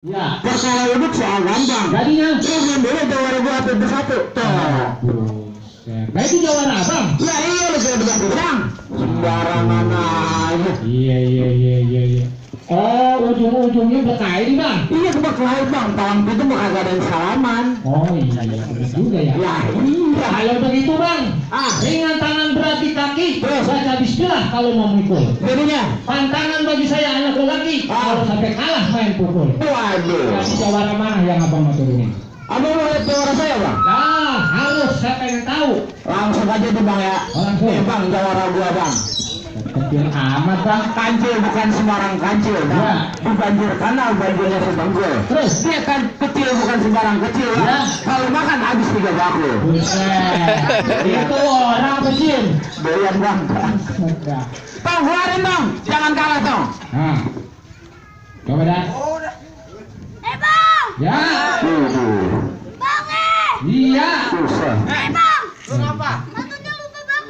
Ya. Perkara uduk soal gampang. Jadinya Terus dulu jawara gua apa bersatu. buset. Nah itu jawara abang. Ya iya lu sudah debat pisang. Sembarangan aja. Iya. Oh ujung-ujungnya berkait bang. Iya kebakar bang. Tahun itu mah kagak ada yang salaman. Oh iya benar juga ya. Ya iya. Kalau begitu bang, ringan tangan berat di kaki. Baca bismillah kalau mau mukul. Jadinya. Pantangan bagi saya anak laki. Kalau sampai kalah main pukul. Waduh. Jadi jawara mana yang abang mau turunin? Abang mau lihat jawara saya bang? Nah harus saya pengen tahu. Langsung aja tuh bang ya. Langsung. Nih bang jawara gua bang. Kecil amat bang. Kancil bukan sembarang kancil bang. Ya. Banjir kanal banjirnya sebanggul. Terus Dia kan kecil bukan sembarang kecil bang. Ya. Kalau makan habis 3 bakul. buset. Itu orang kecil. Doyan bang. Udah. Tong keluarin dong. Jangan kalah tong. Nah, coba dah. Bang! Ya, Bang iya. Susah. Bang! Lu ngapa? Matunya lupa bang!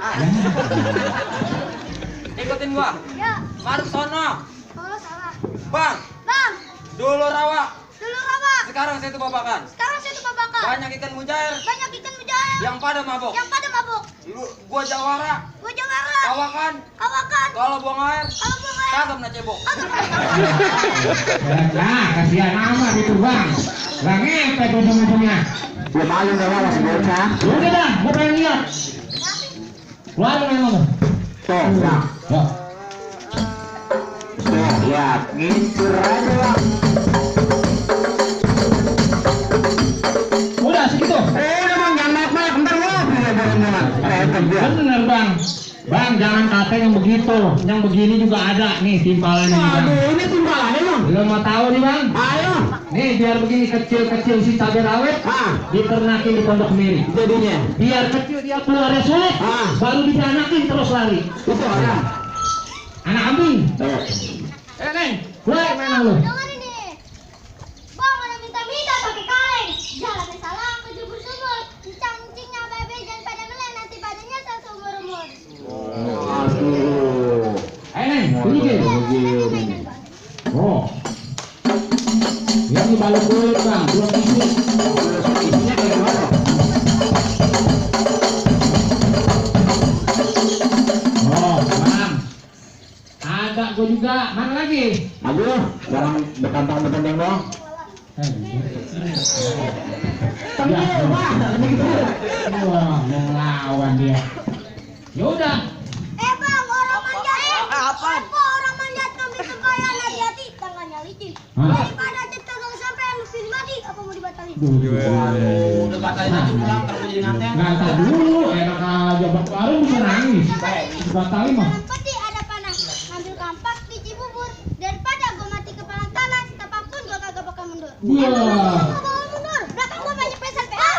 Ikutin gua. Ya, Maruk sono. oh salah. Bang, Bang! dulu rawa. Dulu rawa! Sekarang saya tuh babakan. Sekarang saya tuh bakar. Banyak ikan mujair Banyak ikan mujair yang pada mabok. yang pada mabuk. Lu gua jawara. Gua jawara. Kawakan. Kawakan. Kalau buang air, Kalau buang air. kagak pernah cebok. Nah, kasihan amat itu bang. Lah ngepet ujung-ujungnya. Ya malu dah bang masih bocah. Udah dah, gua pengen lihat. Keluarin main ngomong. Tuh, bang. Ya. Tuh, ya gitu aja bang. Udah segitu. Udah bang jangan naik-naik. Bentar ngopi ya bang. Repot dia. Bener bang. Bang jangan kata yang begitu. Yang begini juga ada nih timpalannya nih bang. Waduh ini timpalannya bang. Lo mau tahu nih bang? Ayo. Nih biar begini kecil-kecil si cabai rawit diternakin di pondok miri. Jadinya. Biar kecil dia keluarnya sulit, baru diperanakin terus lari. Itu orang. Anak kambing. Tuh. Neng, keluar mana lu? Dengar ini. Bang ada minta-minta pakai kaleng. Jalan salah kejebur sumur. Cicang-cicingnya bebe jangan pada meleng nanti badannya seumur umur. Aduh. Neng, tunjukin. Oh. Yang dibalut kulit bang, belum isi. Isinya kayak gimana? Oh, bang. Ada gua juga. Mana lagi? Aduh, jangan betantang-betantang dong. Tengil, wah, begitu. Wah, mau ngelawan dia. Yaudah. Bang orang manjat. Apaan? Orang manjat kambing kekayaan hati-hati tangannya licin. Daripada cetong sampai lu pilih mati apa mau dibatalin? Udah batalin aja pulang kalau jadi nganten. Ngantar dulu, enak aja. Baru bisa nangis. Batalin mah. Dalam peti ada panah. Ambil kampak di Cibubur. Daripada gua mati kepalang tanah, apapun gua kagak bakal mundur. Wah. Gua bakal mundur. Belakang gua banyak pesan PA.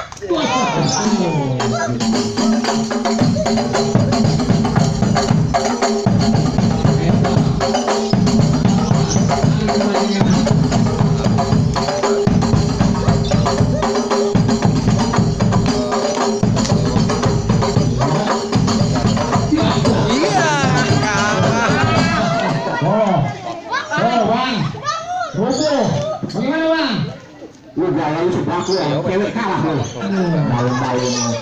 Bang. Rubuh. Bagaimana bang? Lu jalan lu suka aku ya, cewek kalah lu. Daun-daun.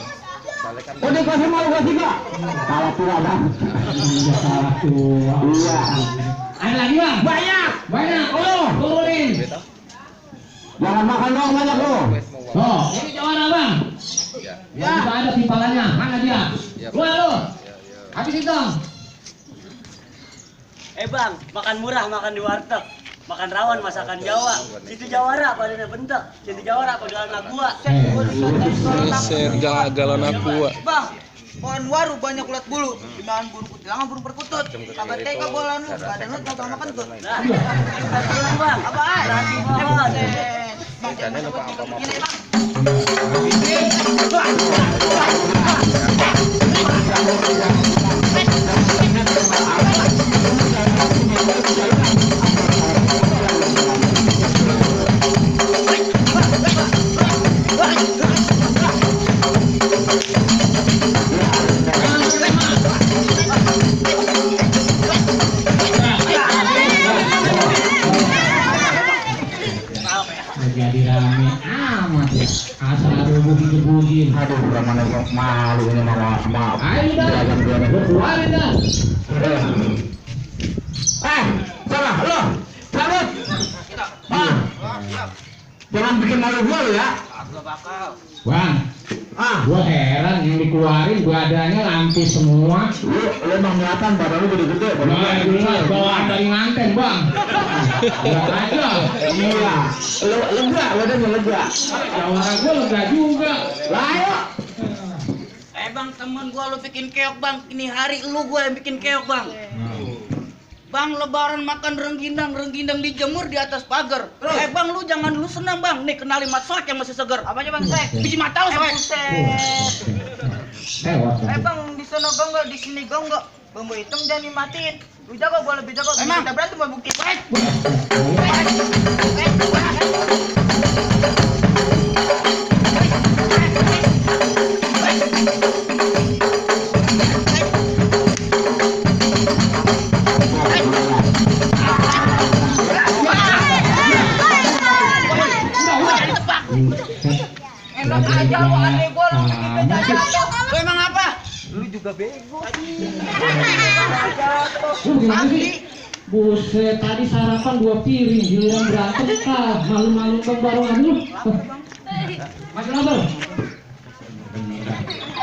Oh dikasih malu gua tiga. Kalah tua bang. Iya salah tua. Iya. Ada lagi bang? Banyak. Oh, turunin. Jangan makan dong banyak lu. Oh, ini jawara bang. Ya. Bisa ada timpalannya. Mana dia? Keluar lu. Habisin dong. Bang, makan murah, makan di warteg. Makan rawan, masakan Jawa. Itu jawara, badannya bentek. Jadi jawara, padahalnya anak gua. Serga galon aku. Bang, pohon waru banyak ulat bulu. Dimakan burung kutilangan burung perkutut. Kabar teka bolan lu, badan lu kagak makan tuh. Nah, kita pulang bang. Apaan? Nasi pohon. Bang, jangan lupa ini bang. Jadi rame amat ya. Asal ada bugin-bugin. Aduh, mana malu ini malah maaf. Ayo dah. Lu keluarin dah. Salah lo. Cabut. Jangan bikin malu gua lo ya. Bang, gua heran yang dikeluarin badannya lampis semua. Lu emang kelihatan badan lu gede-gede. Nah, jelas bawaan dari nganten, Bang. Lihat aja. Iya. Lu lega, badannya lega. Jawara gua lega juga. Lah ayo. Bang, temen gua lu bikin keok bang. Ini hari lu gua yang bikin keok bang. Bang, lebaran makan rengginang dijemur di atas pagar. Bang, lu jangan dulu senang bang. Nih kenalin mat soek yang masih segar. Apanya bang soek? Biji mata lu soek. Bang, di sana gonggol, di sini gonggol. Bumbu hitam jangan dimatiin. Lu jago, gua lebih jago. Emang kita berantem buat bukti. Enak aja lu aneh gua lu bikin beda. Lu emang apa? Lu juga bego. lu gimana sih? Buset, tadi sarapan 2 piring, giliran berantem malu-malu ke barongan lu. Masih nonton?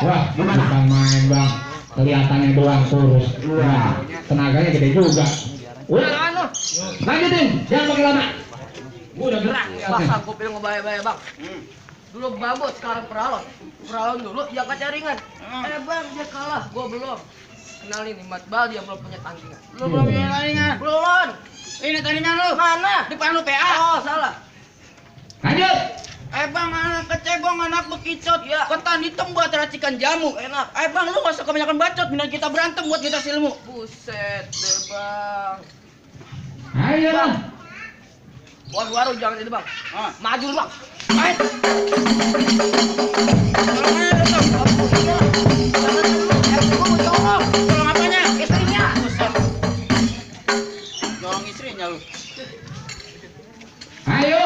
Wah, bukan main bang, kelihatannya doang kurus. Wah, tenaganya gede juga. Udah, lanjutin, jangan pakai lama. Gua udah gerak. Masa gua pilih ngebaya-baya bang. Dulu babot, sekarang peralon. Peralon dulu jaga jaringan. Bang, dia kalah, gua belum. Kenalin nih Mat Baldi yang belum punya tandingan. Lu belum punya tandingan? Belum. Ini tandingan lu. Mana? Depan lu PA. Oh, salah. Lanjut. Bang, anak kecebong, anak bekicot. Ya. Ketan hitam buat racikan jamu. Enak. Bang, lu gak usah kebanyakan bacot. Minat kita berantem buat kita ilmu. Buset deh bang. Ayo bang. Waru jangan itu bang. Maju lu bang. Ayo. Tolong apanya? Istrinya. Tolong istrinya lu. Ayo.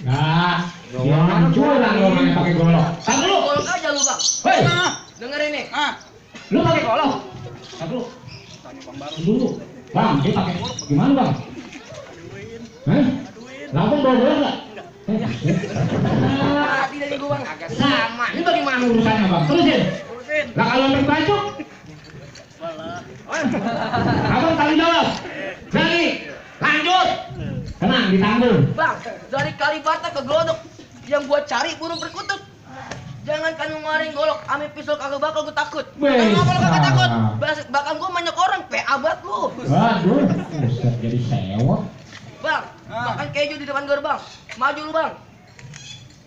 Nah, jangan curang lo main pakai golok. Tak dulu. Golok aja lu bang. Hei, Dengerin nih. lu pakai golok. Tak dulu. Dulu. Bang, dia pakai gimana bang? Hah? Langsung bawa golok nggak? Tidak nih gua bang. Agak sama. Ini bagaimana urusannya bang? Terusin. Lah kalau ambil baju? Abang tanggung jawab. Berani. Lanjut. Tenang, ditanggung. Bang, dari Kalibata ke Glodok yang gua cari burung perkutut. Jangan kan ngeluarin golok, ame pistol kagak bakal gua takut. Kenapa lu kagak takut? Bakal gua banyak orang, PA banget lu. Waduh, buset jadi sewot. Bang, makan keju di depan gerbang. Maju lu bang.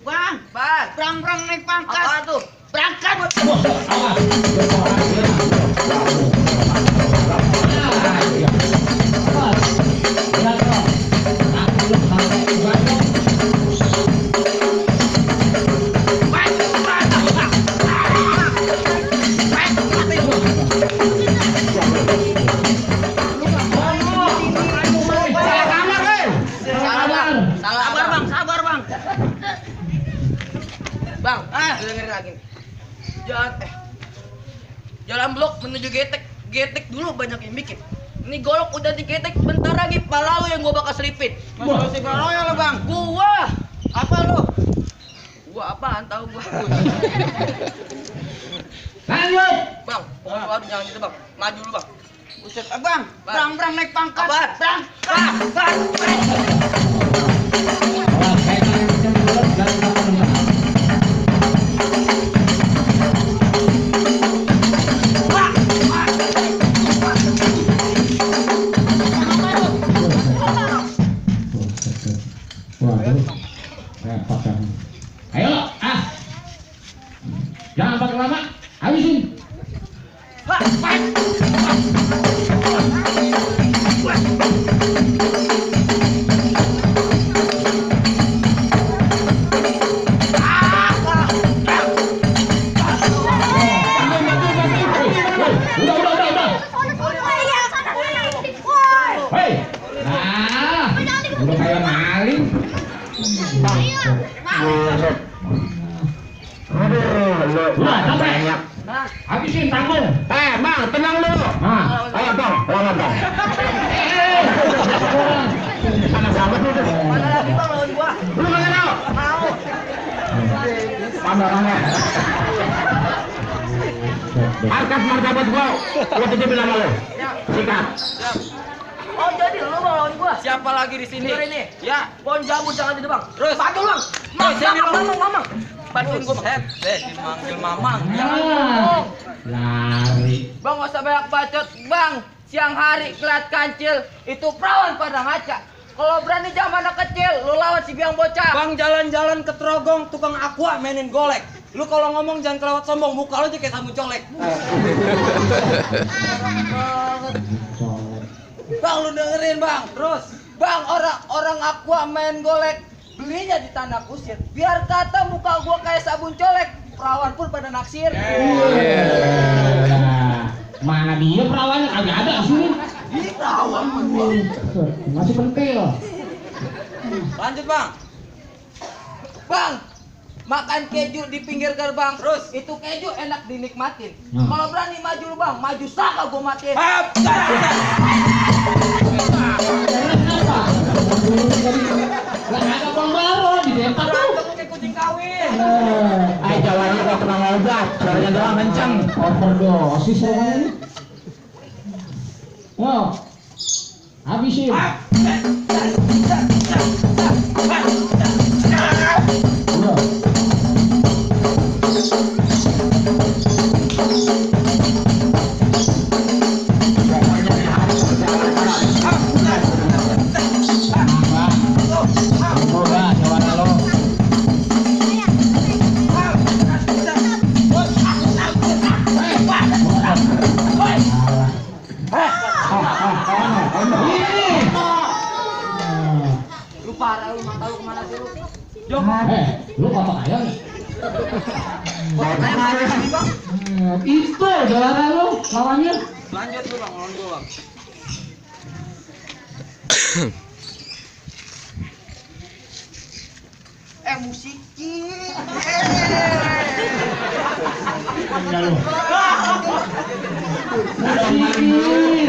Bang, berang naik pangkat. Apaan tuh? Berangkat. Sabar bang. Bang, dengerin lagi. Jalan blok menuju getek dulu banyak yang bikin. Ini golok udah digetek, bentar lagi pala lu yang gua bakal selipin. Masih si paranoia lo bang. Gua. Apa lu? Gua apaan tahu gua. Lanjut. Bang, pokoknya jangan gitu bang. Maju dulu bang. Buset, bang. Berang naik pangkat. Berang. Kalau kayak kalian macam golok, jangan lama, habisin. Udah. Hei, nah, udah kayak maling. Udah, capek. Habisin tanggung. Bang, tenang dulu. Nah, Ayo dong, lawan dong. Sama-sama tuh. Mana lagi bang lawan gua? Lu nggak tahu? Mau. Pandangannya. Harkat martabat gua. Gua titipin sama lu. Sikat. Oh jadi lu bang lawan gua? Siapa lagi di sini? Ini. Ya, pohon jambu jangan di depan. Terus. Maju bang. Mamang. Bantuin gua bang. Dimanggil mamang. Jangan ngomong. lari. Bang nggak usah banyak bacot bang. Siang hari keliat kancil itu perawan pada ngaca. Kalau berani zaman anak kecil, lu lawan si biang bocah. Bang jalan-jalan ke Trogong tukang aqua mainin golek. Lu kalau ngomong jangan kelewat sombong, muka lu aja kayak sabun colek. Bang lu dengerin bang, terus Bang orang aqua main golek, belinya di tanah kusir. Biar kata muka gua kayak sabun colek, perawan pun pada naksir. Mana dia perawannya? Kagak ada di sini. Ini perawan gua. Masih pentil. lanjut bang. Bang, makan keju di pinggir gerbang. Terus itu keju enak dinikmatin. Kalau berani maju lu bang, maju saka gua matiin. Kenapa? Lah ada bang baru di tempat tuh. Kayak kucing kawin. Ayo jalannya gak pernah ngobat, suaranya doang kenceng. Overdosis orang ini. Yo, habisin. Udah. Lu parah lu, mata lu kemana sih lu? Lu kotak ayam? Bang. Itu juara lu lawannya. Lanjut lu bang, lawan gua bang. Musikin. Musikin.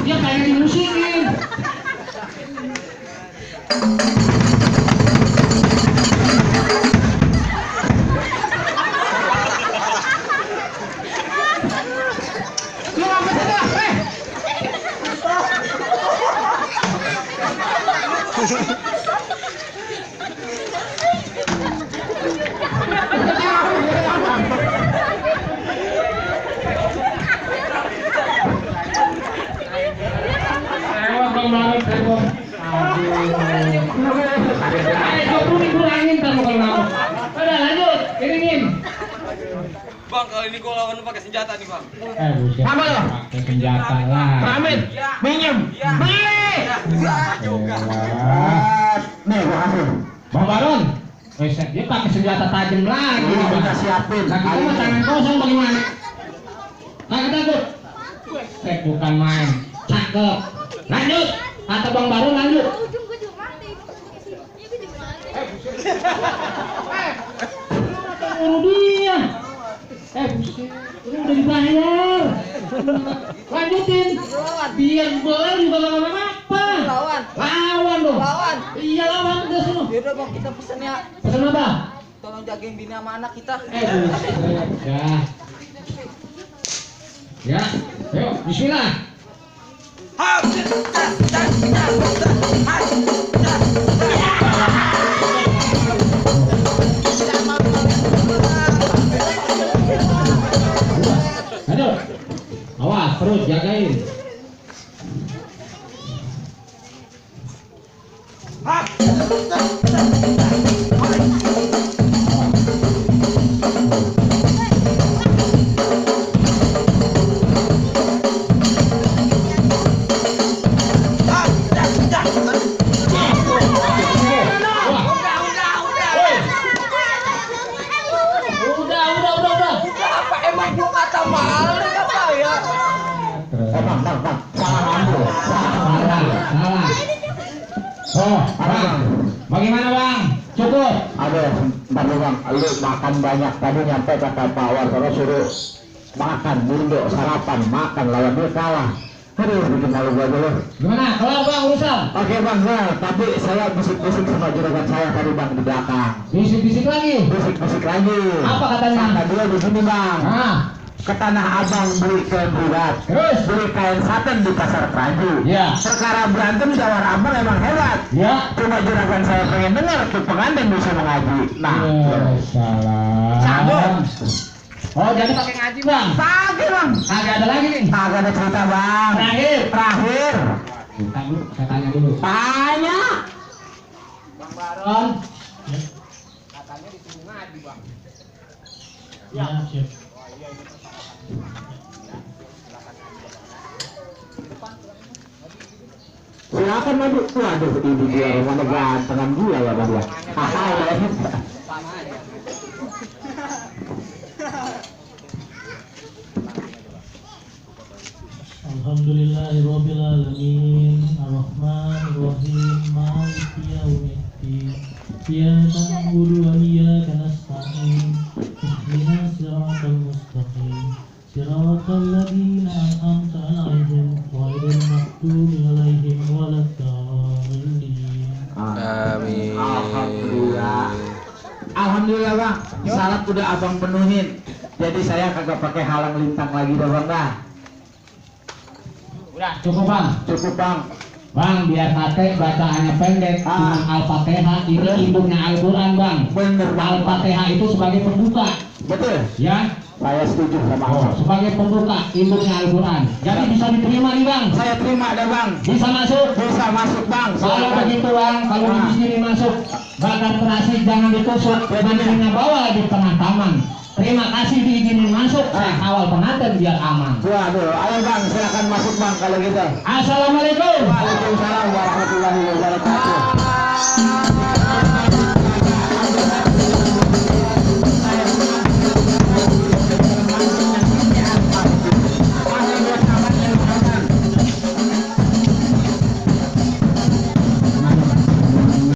Dia kayak dimusikin. Bang kalau ini gua lawan lu pakai senjata nih bang. Buset. Apa lo? Pakai senjata lah. Pamit, minjem, beli. Nih gua kasih. Bang Baron, dia pakai senjata tajam lagi. Ini Bang. kita siapin. Nah, kita mah tangan kosong bagaimana? Kagak takut. Bukan main. Cakep. Lanjut. Kata Bang Baron lanjut. Ujung gue juga mati. Ini gue juga mati. Bunuh dia. Buset. Ini udah dibayar. Lanjutin. Biar bola juga gak apa-apa. Lawan. Lawan dong. Lawan. Iya lawan udah sono. Yaudah bang, kita pesen ya. Pesan apa? Tolong jagain bini sama anak kita. Buset. Ya. Yuk, bismillah. Aduh. Awas, perut jagain. lu makan banyak tadi nyampe kata Pak Wartono suruh makan mundo sarapan makan lawan dia kalah. Aduh bikin malu gua dulu. Gimana? Kalau bang urusan? Oke bang, tapi saya bisik-bisik sama juragan saya tadi bang di belakang. Bisik-bisik lagi. Bisik-bisik lagi. Apa katanya? Kata dia di sini bang. Ah, Ke Tanah Abang beli kain bulat. terus? Beli kain satin di pasar Peranju. Ya. Perkara berantem jawar abang emang hebat. Ya. Cuma juragan saya pengen dengar tuh pengantin bisa mengaji. Nah, salah. Sabun. Oh, jadi pakai ngaji bang? pakai bang. Kagak ada lagi nih. Agak ada cerita bang. Terakhir. Bentar dulu, saya tanya dulu. Tanya. Bang Baron. Katanya disuruh ngaji bang. Ya, siap. Silakan maju. Waduh, ini dia mana gantengan gula ya bang ya. Hahaha. Alhamdulillahirabbil alamin arrahmanirrahim maliki yaumiddin iyyaka na'budu wa iyyaka nasta'in ihdinas siratal mustaqim siratal ladzina an'amta 'alaihim ghairil maghdubi 'alaihim waladdallin. Amin. Alhamdulillah. Alhamdulillah bang. Salat udah abang penuhin. Jadi saya kagak pakai halang lintang lagi dah bang dah. Udah, cukup bang. Cukup bang. Bang, biar kate bacaannya pendek. Cuma Al-Fatihah ini induknya Al-Quran bang. Bener bang. Al-Fatihah itu sebagai pembuka. Betul. Ya. Saya setuju sama Oh, abang. sebagai pembuka induknya Al-Quran. Jadi bisa diterima nih bang. Saya terima dah bang. Bisa masuk. Bisa masuk bang. Kalau Silakan. begitu bang, kalau di sini masuk bakar terasi jangan ditusuk. Pancingnya bawa di tengah taman. Terima kasih diizinin masuk. Saya kawal pengantin biar aman. Waduh, ayo bang, silakan masuk bang kalau gitu. Assalamualaikum. Waalaikumsalam warahmatullahi wabarakatuh.